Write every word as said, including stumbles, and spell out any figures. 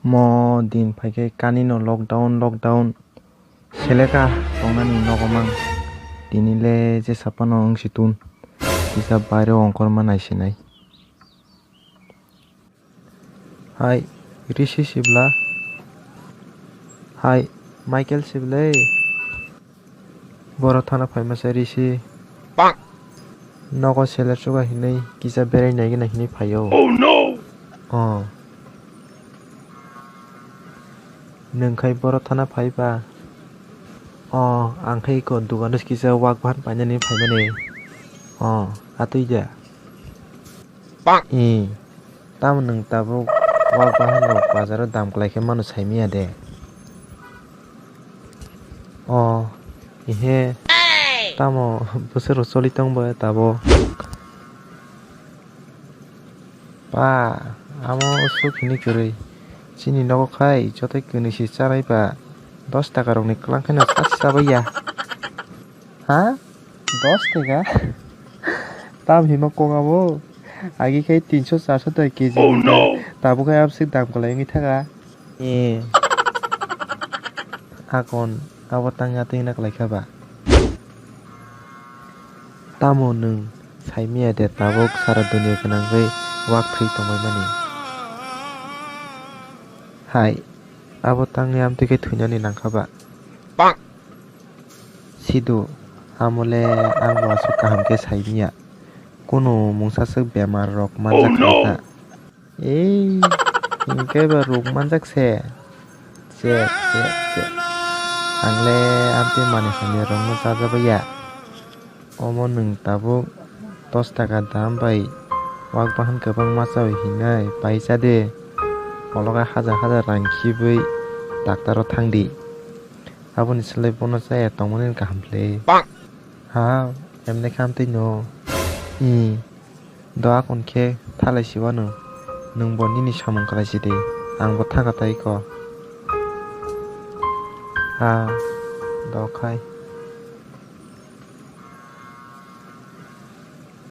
Mo din phaikhe kanino lockdown, lockdown. Seleka tongnani nogo mang. Tini le jesa phano wng si tun. Kisa bairo ongkhorma naisinai. Hai, Rishi sibla. Hai, Michael siblai. Boro thana phaima se Rishi. Nogo seler chuga hinui kisa berai naigina hinui phaio. Oh no! Oh. Nwng khai boro thana phai ba? Oh, ang khai iko dugano kisa wak bahan painani phaimani. Oh, atwi de. Ee, tamo nwng tabuk wak bahan rok bazaro dam kwlai khe mano saimiya de? Oh, ihe, tamo bwswk rok choli tong bo tabuk? Pa, amo usuk hini kwrwi. Chini nogo khai jotoi kwnwi si charai ba. Dos taka rokni kwlang khe no sasi chabai ya. Ha? Dos taka? Tam hima kok abo? Agi khai tinso charso taka keji. Oh no! Tabuk khai abswk dam kwlai wngwi thaka. Eh. Akon, abo tangya twi na kwlai kha ba? Tamo nwng saimiya de tabuk sara dunia gwnangwi wak thwi tongbaimani? Hai, abo tangwi amtwi khe thwinani nangkha ba? Sidu, amole ang bo aswk kaham khe saimiya. Kunu mungsaswk bemar rok manjak kha. Ei, hinkhe ba ruk manjak se. Chek, chek, chek. Ang le amtwi manwi hamya rokno chajabai ya. Omo nwng tabuk dos taka dam bai wak bahan kwbangma chawi hinai pai cha de. Ologa hajar hajar rang khibwi daktaro thang di. Aboni slai bono chaya tongmani kaham le. Ha, emne khe amtwi no. Ee. Do akon khe thalai si wano, nwng bo nini samung khlai si di, ang bo thaka tai kho. Ha, do khai.